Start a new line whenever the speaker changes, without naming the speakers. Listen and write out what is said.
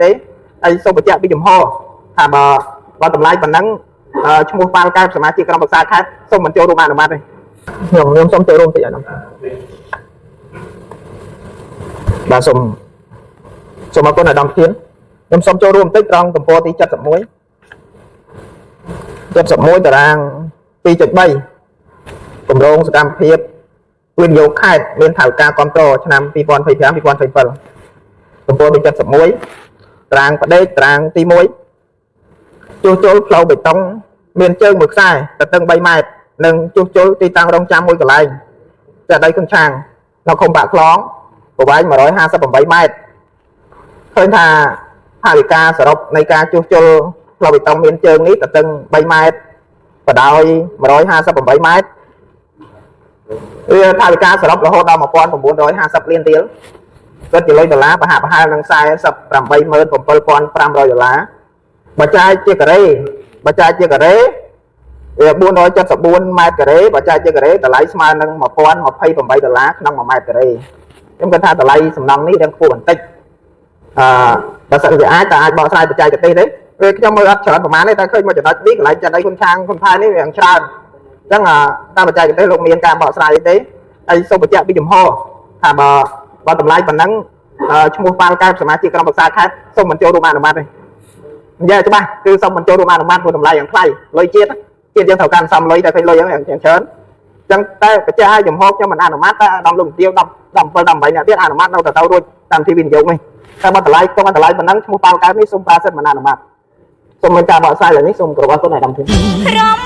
ទេហើយសូមបញ្ជាក់ពីចំហថាបើតម្លៃប៉ុណ្ណឹងឈ្មោះប៉ាល់កែបសមាជិកក្រុមប្រឹក្សាខេត្តសូមមិនចូលរួមអនុម័តទេខ្ញុំសូមចូលរួមតិចអានោះបាទសូមសូមអរគុណអាដាមធានខ្ញុំសូមចូលរួមបន្តិចត្រង់ទំព័រទី71 71តារាង2.3គម្រោងសកម្មភាពវិនិយោគខេត្តមានថវិកាគ្រប់គ្រងឆ្នាំ2025 2027ទំព័រទី71តារាងផ្ដេកតារាងទី1ជួសជុលផ្លូវបេតុងមានជើងមួយខ្សែទទឹង3ម៉ែត្រនិងជួសជុលទីតាំងរងចាំមួយកន្លែងចាដីគុនឆាងនៅឃុំបាក់ខ្លងប្រវែង158ម៉ែត្រឃើញថាថវិកាសរុបនៃការជួសជុលផ្លូវបេតុងមានជើងនេះទទឹង3ម៉ែត្របដោយ158ម៉ែត្រវាថវិកាសរុបរហូតដល់1950លានរៀលគិតជាលុយដុល្លារប្រហាក់ប្រហែលនឹង487,500ដុល្លារបើចាយជាការ៉េបើចាយជាការ៉េវា474ម៉ែត្រការ៉េបើចាយជាការ៉េតម្លៃស្មើនឹង1028ដុល្លារក្នុង1ម៉ែត្រការ៉េខ្ញុំគិតថាតម្លៃសំណង់នេះរៀងខ្ពស់បន្តិចអឺបើសិនជាអាចតើអាចបកស្រាយបច្ចេកទេសទេពេលខ្ញុំមើលអត់ច្រើនប្រហែលទេតែឃើញមួយចំណុចនេះកន្លែងចាត់អីគុនឆាងគុនផែនេះវាច្រើនអញ្ចឹងតាមបច្ចេកទេសលោកមានការបកស្រាយទេហើយសូមបញ្ជាក់ពីចំហថាបើតម្លៃប៉ុណ្ណឹងឈ្មោះប៉ាល់កែបសមាជិកក្រុមប្រឹក្សាខេត្តសូមមិនចូលរួមអនុម័តទេនិយាយច្បាស់គឺសូមមិនចូលរួមអនុម័តព្រោះតម្លៃយ៉ាងថ្លៃលុយជាតិជាតិយើងត្រូវការសំលុយតែឃើញលុយហ្នឹងយ៉ាងច្រើនអញ្ចឹងតែបញ្ជាក់ឲ្យចំហខ្ញុំមិនអនុម័តតែដល់លោកទាវ10 17 18អ្នកទៀតអនុម័តនៅទៅទៅរួចតាមទីវិនិយោគនេះតែបើតម្លៃខ្ញុំតម្លៃប៉ុណ្ណឹងឈ្មោះប៉ាល់កែបនេះសូមប្រើសិទ្ធិមិនអនុម័តសូមមានការបកស្រាយឡើងនេះសូមគោរពអរគុណអាដាមធាន
រំ